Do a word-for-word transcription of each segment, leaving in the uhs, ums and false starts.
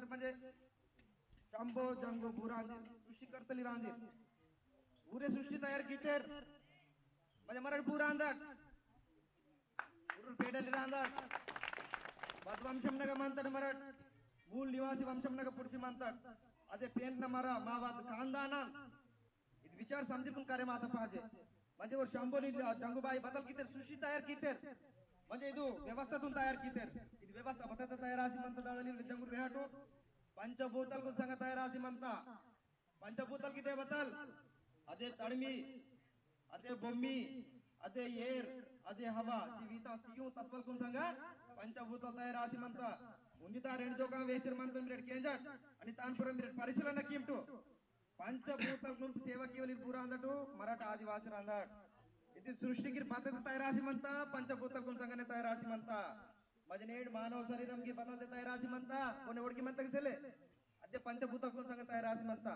म्हणजे शंभो जंगो बुरांदी सृष्टिकर्तली रांदी। ऊरे सृष्टि तयार कीतेर। म्हणजे मरट बुरांदट। ऊर पेडली रांदट। बद वंशम नग मंतट मरट। मूल निवासी वंशम नग पुरुषि मंतट। अदे पेन न मरा मावाद खानदाना। इद विचार समझिकुन करे माता पाजे। म्हणजे वर शंभोली जंगुबाई बदल कीतेर, सृष्टि तयार कीतेर। म्हणजे इदु व्यवस्था तुन तयार कीतेर। इद व्यवस्था बतत तयार आसी मंता दादली जंगुर बेहाटो। पंचभूतल कुन संग तयार आसी मंता। पंचभूतल किते बतल? अदे तड़मी, अदे बोम्मी, अदे एर, अदे हवा, जीविता सियु तत्वल कुन संग पंचभूतल तयार आसी मंता। उन्दिता रेंड जोका वेचर मंता मिरट केंजट, अनि तानपुर मिरट परिशीलन किमटो। पंचभूतल कुन सेवा कीवली बुरा अंदटो, मरट आदिवासी रांदट। इति सृष्टि गिर बात तयार आसी मंता, पंचभूतल कुन संगने तयार आसी मंता। मजनेड मानव शरीरम की बनल ते तयार आसी मंता, कोने ओड़की मंता किसेले? अद्य पंचभूतल कुन संग तयार आसी मंता।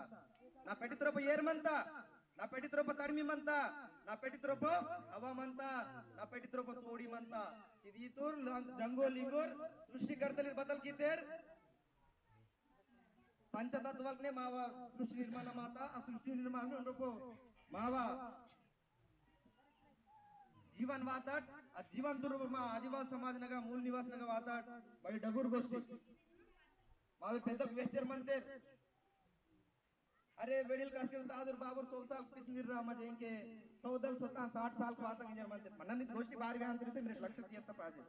ना पेटी तुरोप एर मंता, ना पेटी तुरोप तड़मी मंता, ना पेटी तुरोप हवा मंता, ना पेटी तुरोप तोड़ी मंता। इदी तुर जंगो लिंगोर सृष्टिकर्तली बदल कीतेर। पंचतत्वलकने मावा सृष्टि निर्माण माता, आ सृष्टि निर्माण रूपो मावा जीवन वातट, आ जीवन तुरुप मा आदिवासी समाज नगा मूल निवास नगा वातट, बड़ी डगुर गोष्ठी। मावे पेद्दक वेचर मंतेर। अरे वेडिल कास्कर दादुर बाबुर सौ साल पिस निर्रा मजे इंके सौदल सोता साठ साल को वाता इंजर मंतेर। मनन गोष्ठी बारी बयान तरीते मेरे लक्ष्य दिया तक पाजे।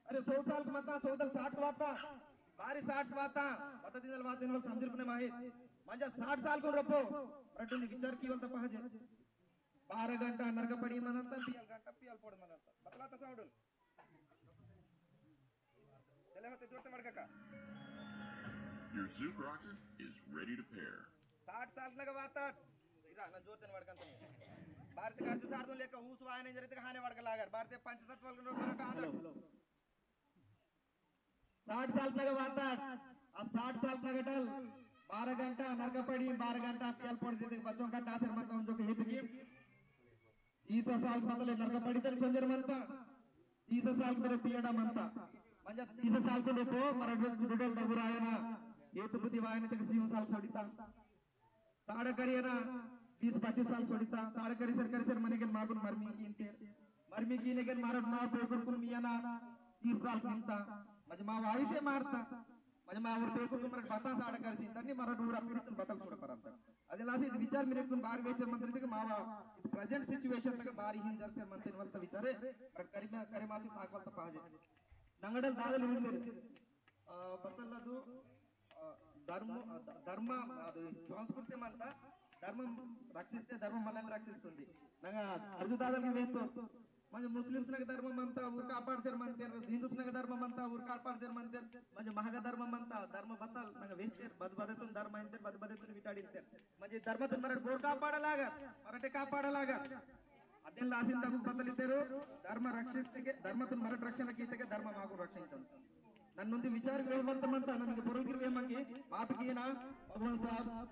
अरे सौ साल को मता सौदल साठ वाता, बारी साठ वाता, पता दिनल वाता इनवल समझिर पुने माहित। मंजा साठ साल को रपो, रटुनी विचार कीवल त पाजे। बारह घंटा नरक पड़ी मनंता, पियल घंटा पियल पोड़ मनंता। बतला त साउडुन। चले होते जोते मड़का का। Your Zoogrocker is ready to pair. साठ साल नग वाता। इरा ना जोते मड़का तो। भारत का अर्थ सार तो लेकर ऊस वाहने जरित कहाने मड़का लागर। भारत पंच तत्व के नोट मरटा आलो। साठ साल तक वाता, आ साठ साल तक अटल, बारह घंटा नरक पड़ी, बारह घंटा पियल पड़ देते, बच्चों का टासर मत हम जो के हित की। तीस साल बदले नरक पड़ी तक सोंजर मनता, तीस साल बदले पियड़ा मनता। मंजा तीस साल को लोगो, मरा डुडल डबुर आयना, ये तो बुद्धि वायने तक सीवन साल सोड़ीता। साड़ा करियना बीस पच्चीस साल सोड़ीता, साड़ा करी सर करी सर मने के मागुन मरमी कीनते, मरमी कीने के मारत मा पेकुर कुन मियाना तीस साल किंता, मजे मा वायु से मारता, मजे मा और पेकुर कुन मरत बता साड़ा करी सिंता, नि मरत उड़ा पीड़ित बतल सुड़ परंता। अदे लासी विचार मेरे कुन बार वेचे मंत्री के मावा, इद present situation तक बारी हिंदर से मंत्री वलता विचारे, पर करी में, करी मासी ताक वलता पाजे। नंगडल दादल हिंदर, अ, बतल लदु, अ, धर्म, अ, ध-, धर्म, अदु संस्कृति मंता, धर्म रक्षिस्ते, धर्म मनल रक्षिस्तुंदी। नंगा अर्जु दादल की वेत्तो, मंजे Muslims नग धर्म मंता, उर कापाड़ सेर मंतेर, Hindus नग धर्म मंता, उर कापाड़ सेर मंतेर, मंजे महाग धर्म मंता, धर्म बतल, नंगा वेत्तेर, बद बदतुन धर्म इंतेर, बद बदतुन विटाड़ इंतेर। मंजे धर्म तुन मरट बोर कापाड़ लागर, मरटे कापाड़ लागर। अदेन लासिन तगु बतलितेरु, धर्म रक्षिस्तके, धर्म तुन मरट रक्षण कीतके, धर्म मागु रक्षिंचन। नन्नुंदी विचार वेहवंत मंता, नन्नुंदी पोरल गिर वेह मंगी, माफ कीना, भगवान साहब,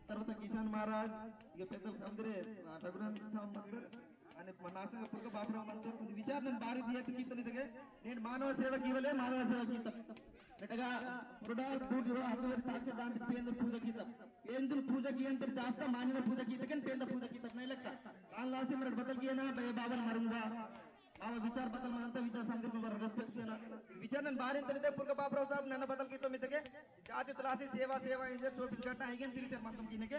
तरवत किशन महाराज, इगे पेद्द समदिरे, आ, रघुनाथ साहब मंदिर, अनि मनासंग पुरक बापुराव मंदिर, उंदी विचार नन बारी दिया कीतन इतके, नेन मानव सेवा कीवले, मानव सेवा कीतन। नेटगा पुरडाल पूजा, अतुवर ताक्ष दान पेंद पूजा कीतन। पेंदुल पूजा कीयंतर जास्त मानिन पूजा कीतके, पेंद पूजा कीतके नहीं लगता। कान लासी मरट बतल किया ना, बे बाबन मरुंगा। मावा विचार बतल मनंता विचार संगत में respect सेना। विचार नन बारिन तनिते पुरका बापराव साहब नन बतल कीतो मितके। जाति तलासी सेवा सेवा इंजे चौबीस घंटा आइगेन तिरिसे मंतम कीनेके।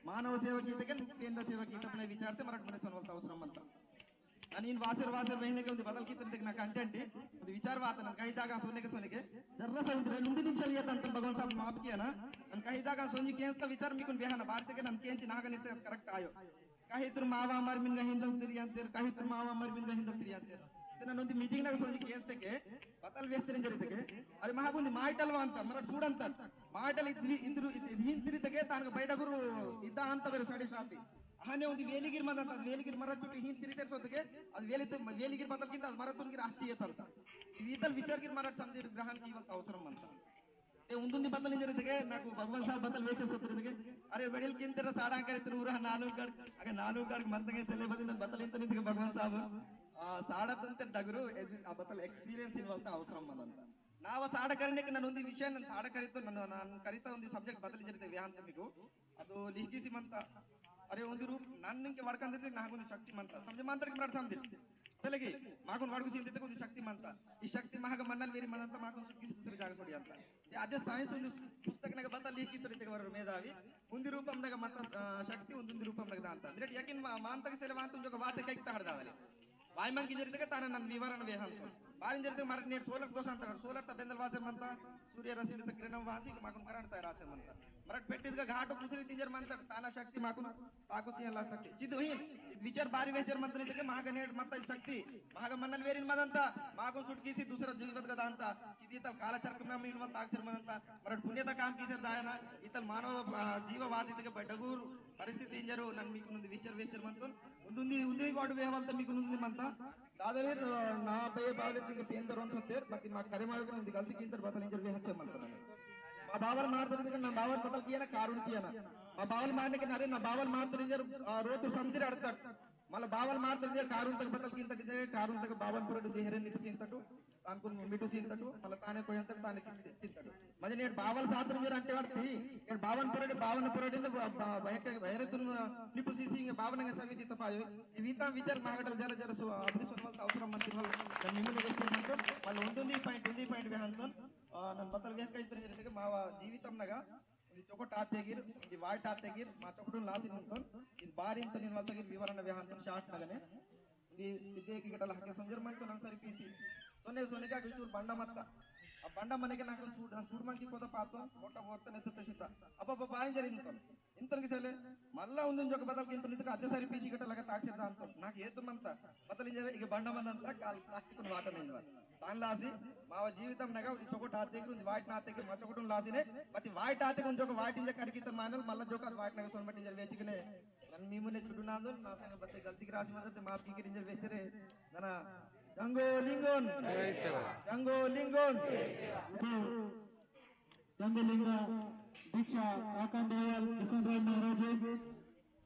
मानव सेवा कीतके पेंदा सेवा कीत अपने विचार ते मरट मने सोनवलता अवसरम मंता। अनि इन वासर वासर महीने के उंदे बतल कीत देख ना content है। उंदे विचार वात नन कही दागा सोने के सोने के। जर्रा सा उंदे नुंदी निमिषाल ये तंतन भगवान साहब माफ किया ना। नन कही दागा सोनी केंस का विचार मिकुन बेहाना भारत के नन केंची नागन इते correct आयो। काहीतुर मावा मर मिनगा हिंदल तिरियंतेर, काहीतुर मावा मर मिनगा हिंदल तिरियंतेर। तेना नोंदी meeting नग सोंजी केस तेके, बतल वेस्तेर इंजरी तेके, अरे महागुंदी माइटल वांता, मरट सूडंता। माइटल इतरी, इतरी, इतरी, हिंद तिरी तेके, तानग बैडगुरु इद्दा अंता बेरे साड़ी साती। अहने उंदी वेलिगिर मंदंता, वेलिगिर मरट चुकी हिंद तिरी सेर सोतेके, अद वेलि तु-, वेलिगिर बतल किंता, अद मरट तुनगिर आची येतंता। इद इतल विचार गिर मरट समझे ग्रहण कीवल अवसरम मंता। ए उंदुंदी बतल इंजरी तेके, नाकु भगवान साहब बतल वेसे सोतरी तेके। अरे वेडिल किंतेर साड़ा करे तेर उरा नालू गड़, अगे नालू गड़ मंतंगे सेले बदिन बतल इंतनी तेके भगवान साहब। आ, साड़ा तुंतेर डगुरु, ए, आ बतल experience इनवलता अवसरम मंदंता। नावा साड़ा करिनेके नन उंदी विषय नन साड़ा करितो नन नन करिता उंदी subject बदल जरिते व्याहंत मिकु। अदो लिहिकिसी मंता। अरे उंदी रूप नन निंके वड़कंदे नागुन शक्ति मंता। समझ मंतर की मराठ समझ। चलेगी। मागुन वड़कु सिंते उंदी शक्ति मंता। ई शक्ति महाग मन्नल वेरी मंता मागुन सुटकी दूसरे जागा कोड़ी अंता। ते अदे science उंदी पुस्तक नग बता लिहिकी तो रिते वर मेधावी। उंदी रूपम नग मंता, अ, शक्ति उंदी रूपम नग दांता। मिरट यकीन मा-, मांतक सेले वांतुन जोक बाते कई तहड़ दादले। वाई मंकी जरिते ताना नन विवरण वेहंतो। बारिन जरिते मरट नेट सोलर दोष अंता, सोलर ता बेंदल वासे मंता, सूर्य रश्मि ता किरणम वासी, माकुन करंट ता रासे मंता। मरट पेट्टी का घाटो कुसरी तिंजर मंता, ताना शक्ति माकुन, ताको सिंह ला शक्ति। चिद हुई, विचार बारी वेचर मंता नहीं थे, महाग नेट मंता शक्ति, महाग मन्नल वेरिन मदंता, माकुन सुटकीसी दूसरा जीवत का दांता, चिद इतल काला चक्र में मीन मंता अक्षर मदंता, मरट पुण्य ता काम कीसर दायना, इतल मानव, आ, जीववादी तक बडगुर परिस्थिति इंजरो, नन मीकुन विचार वेचर मंतन, उंदुंदी, उंदी वाडु वेहवल ता मीकुन उंदुंदी मंता, दादले, अ, ना बये बावले तिंग पेंदर ओन सोतेर, बाकी मा करे मावे के नंदी गलती किंतर बतल इंजर वे हच्चे मंतर। मा बावल मारतर इंजर ना बावल बतल किया ना कारुन किया ना। मा बावल मारने के नारे ना बावल मारतर इंजर, अ, रोतु समझिर अड़तक। मला बावल मारतर इंजर कारुन तक बतल किंतर इंजर कारुन तक बावल पुरड इंजर हेरे नितु चिंतटु। तानकुन मिटु चिंतटु। मला ताने कोयंतर ताने चिंतटु। म्हणजे नेट बावल सात्र इंजर अंटे वाटती, नेट बावन परडे, बावन परडे इंद ब-, ब-, बहके, बहरे तुन निपुसी सिंह बावन के समिति तपायो। जीविता विचार मागटल जरा जरा सो, अपनी सोनवल ता अवसरम मंत्री वल, तर निम्न व्यक्ति मंत्र, वल उंदुंदी point, उंदी point वेहंतन, अ, नन बतल वेहक इतर जरिते के मावा जीवितम नगा, उंदी चोकोट आतेगिर, उंदी वाइट आतेगिर, मा चोकोटुन लासी नंतन, इद बारी इंतन इन वलतगिर विवरण वेहंतन short नगने। इदे, इदे की गटल हके समझर मन तो नंसरी पीसी। सोने, सोने का गुचुर बंडा मत्ता। अब बंडा मने के नाकन सूड, सूड मन की कोता पातो, मोटा वोर्तन एतो तशिता। अब, अब बाइन जरी इंतन। इंतन की सेले, मल्ला उंदुन जोक बदल की इंतन इतका अद्दे सारी पीसी गटल लगा ताक से दान तो। नाक ये तो मनता, बदल इंजर इके बंडा मन अंता, काल ताक कुन वाटा नहीं हुआ। तान लासी, मावा जीवितम नगा, उंदी चोकोट आतेगिर, उंदी वाइट ना आतेगिर, मा चोकोटुन लासी ने, बती वाइट आतेगिर, उंदी जोक वाइट इंजर करकी तो मानल, मल्ला जोक वाइट नगा सोन मट इंजर वेचिकने। नन मीमुने चुडुनांदो, ना संग बत्ते गलती की राशि मतलब ते माफ की करिंजे बेचरे। नना जंगो लिंगोन। जय सेवा। जंगो लिंगोन। जंगो लिंगा दीक्षा काकन देवल किशन राय महाराज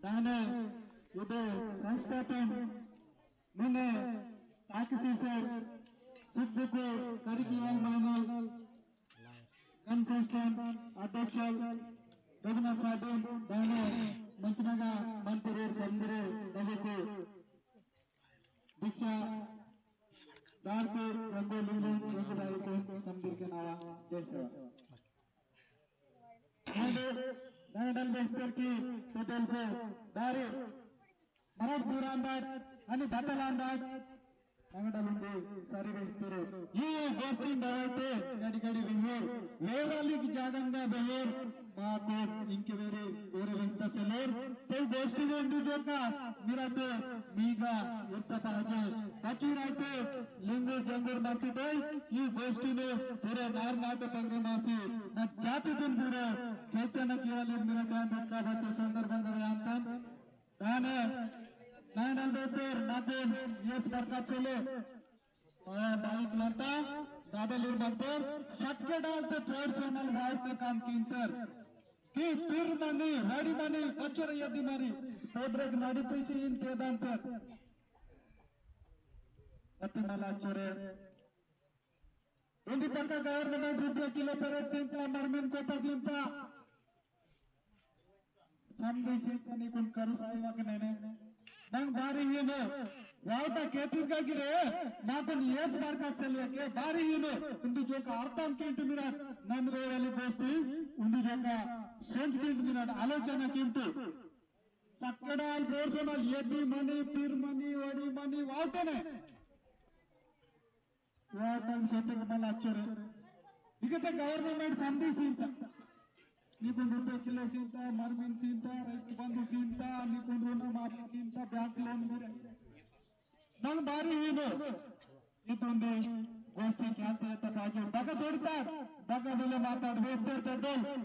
दाने उदय संस्थापन मुने ताकसी सर सिद्ध को करिकी वाल मानल Concession अध्यक्ष रघुनाथ साहब दाने मंचनगा मंत्री संदरे दगको दीक्षा दारको जंगो लिंगो जंगो दारको संदर के नावा जय सेवा। दाने बेहतर की पटेल को दारे मरट पूरांदाज अनि बतलांदाज नगडलुंडी सरी वेस्तुरु। ई गोष्ठी बावते गड़ी गड़ी विहोर, वेवालिक जागंगा विहोर, माको इंके वेरे ओरे वेस्ता सेलोर, ते गोष्ठी वेंदु जोका, मिराते मीगा उत्ता पहजे, पची रायते लिंगु जंगुर मर्तिते, ई गोष्ठी ने पूरे नार नाट पंगे मासी, न जाति दिन पूरे चैतन्य केवल मिराते अंदर का बात संदर्भ अंदर यांतन, दाने नाइनल देतेर नातेन यस बरकत सेले। आ, बाइक लंता, दादा लूर बंतर, सक्के डालते फोर सोनल वाइट का काम किंतर। कि पिर मनी, रड़ी मनी, कचर यदि मनी, तोद्रेक नड़ी पीसी इन तेदांतर। अति मला चोरे। उंदी पक्का government रुपया किलो पेरेक सींता, मरमिन कोता सींता। समझे सींता नी कुन करू साई वाक नेने। नंग बारी ही नो। वावता केतिन का गिरे, ना कुन येस बार का चलिए के, बारी ही नो। उंदी जोका अर्थम किंटु मिराट, नन रे वाली गोष्ठी, उंदी जोका सोच किंटु मिराट, आलोचना किंटु। सक्कडाल बोर्सोनल येदी मनी, पीर मनी, वड़ी मनी, वावतने। वातन सोते के मला चोरे। इकते government संदी सीता। निकुन रुपये किलो सीता, मरमिन सीता, रैत बंधु सीता, निकुन ऋण माफी सीता, bank loan मेरे। नंग बारी ही नो। इतुंदी गोष्ठी क्या ते तबाजो। बगा सोड़ता, बगा बोले माता वेस्टर ते डोल।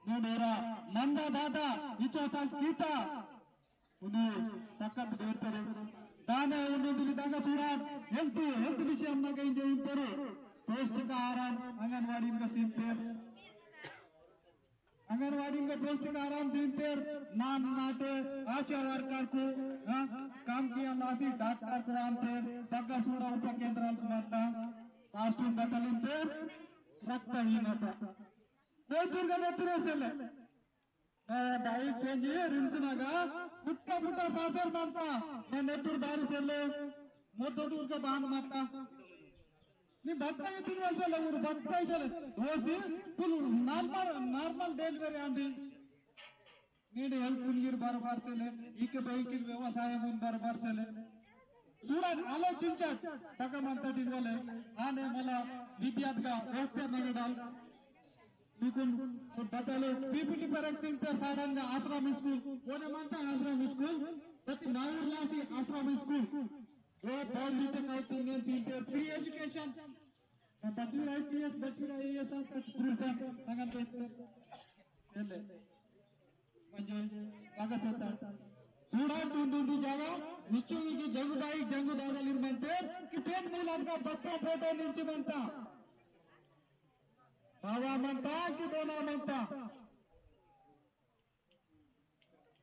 नो मेरा नंदा दादा, इचो साल कीता। उन्हें ताकत बेहतर है। दाने उन्हें दिली दागा सूरा, health, health विषय हम ना कहीं जो इंपरो। पौष्टिक आहार, आंगनवाड़ी का सीनते। आंगनवाड़ी का पौष्टिक आहार सीनते, नान नाटे, आशा worker को, हाँ, काम किया लासी डॉक्टर को आनते, ताका सूरा उपा केंद्राल को मारता। Costume बदलिंते, रक्तहीनता। कोयतुर्ग नेतुर सेले। बाईक सोंजी रिम्स नगा पुट्टा पुट्टा सासर मंता। मैं नेतुर बारी सेले मोतोटूर का बहान मंता। नी बत्ता के तीन वर्ष ले उर बत्ता ही सेले। वो सी फुल नॉर्मल नॉर्मल डिलीवरी आंदी। नीड हेल्प कुनिगिर बरोबर सेले, इके बैंकिंग व्यवसाय मुन बरोबर सेले। सूडा आलोचिंचट तक मंतटिन वले, आने मला विद्यार्थगा ओप्य नगडाल। निकुन बतालो पीपीटी परक सिंते साडंगा आश्रम स्कूल, कोने मंता आश्रम स्कूल, प्रति नाउर लासी आश्रम स्कूल। वो पौंदी ते कौती नेन सिंते फ्री एजुकेशन। बचवीर आईपीएस, बचवीर आईएएस आता स्कूल का तंगन पेंटर। तेले। म्हणजे, बागा सोता। सूडा टुंडुंडु जागा, निचुंगी की जंगुबाई, जंगु दादा लिरमंते, कि पेन मुलांका बच्चा फोटो निंची मंता। बाबा मंता कि बोना मंता।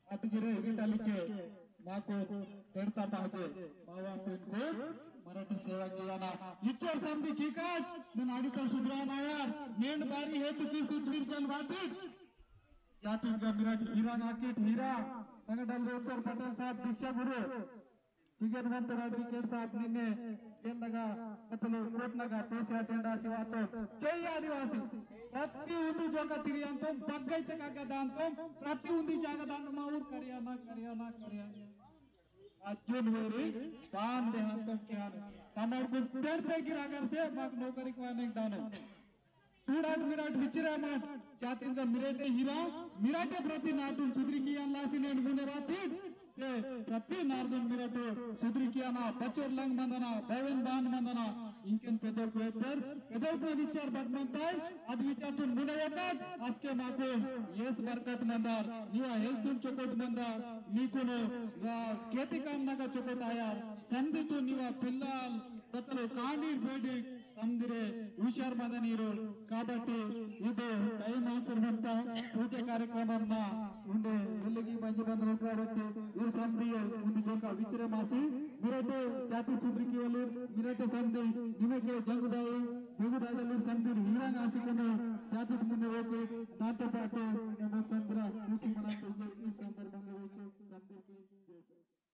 अतिगिरे विटालिके माको तेरता पाजे मावा पेनको मराठी सेवा कियाना इच्छर समदी कीकाट। नन आडिता सुधराना यार। नेन बारी हेतु की सुचवीर जन वातिट। जातिंगा मिराट हीरा नाकिट हीरा। संगडल रोचर पटेल साहब दीक्षा गुरु। टिकट मंतरा टिकट साहब निन्ने केंदगा मतलब कोट नगा पेसे अटेंड आसी वातो जय आदिवासी। प्रति उंदी जोका तिरियांतोम बग्गै ते काका दांतोम प्रति उंदी जागा दांत माउर करिया ना करिया ना करिया। अज्जुन वेरी दान देहांतोम क्या तमर को तेरते गिरागर से माक नौकरी को अनेक दानो। सूडाट मिराट विचिरा माट, जातिंगा मिराटे हीरा, मिराटे प्रति नाटुन सुधरी कियान लासी नेंड मुने रातीड, ते प्रति नारदुन मिराटो सुधरी कियाना, बचोर लंग मंदना, भवन बान मंदना, इंकेन पेदोल को एतर, पेदोल को विचार बद मंताय, अद विचार तुन मुने वकाट, असके माको येस बरकत मंदार, निवा हेल्थ तुन चोकोट मंदार, निकुनो, वा, खेती काम नगा चोकोट आयार, संधि तुन निवा पिल्लाल, ततलो कांडीर बेडी, समदिरे हुशार मदनीरो काबट्टी इदे टाइम आसर मंता पूजा कार्यक्रम उंडे उल्लेखी मंजी बंदर काबट्टी इर समदिये उंदी जोका विचरे मासी मिरटे जाति सुधरी कियलूर मिरटे समदी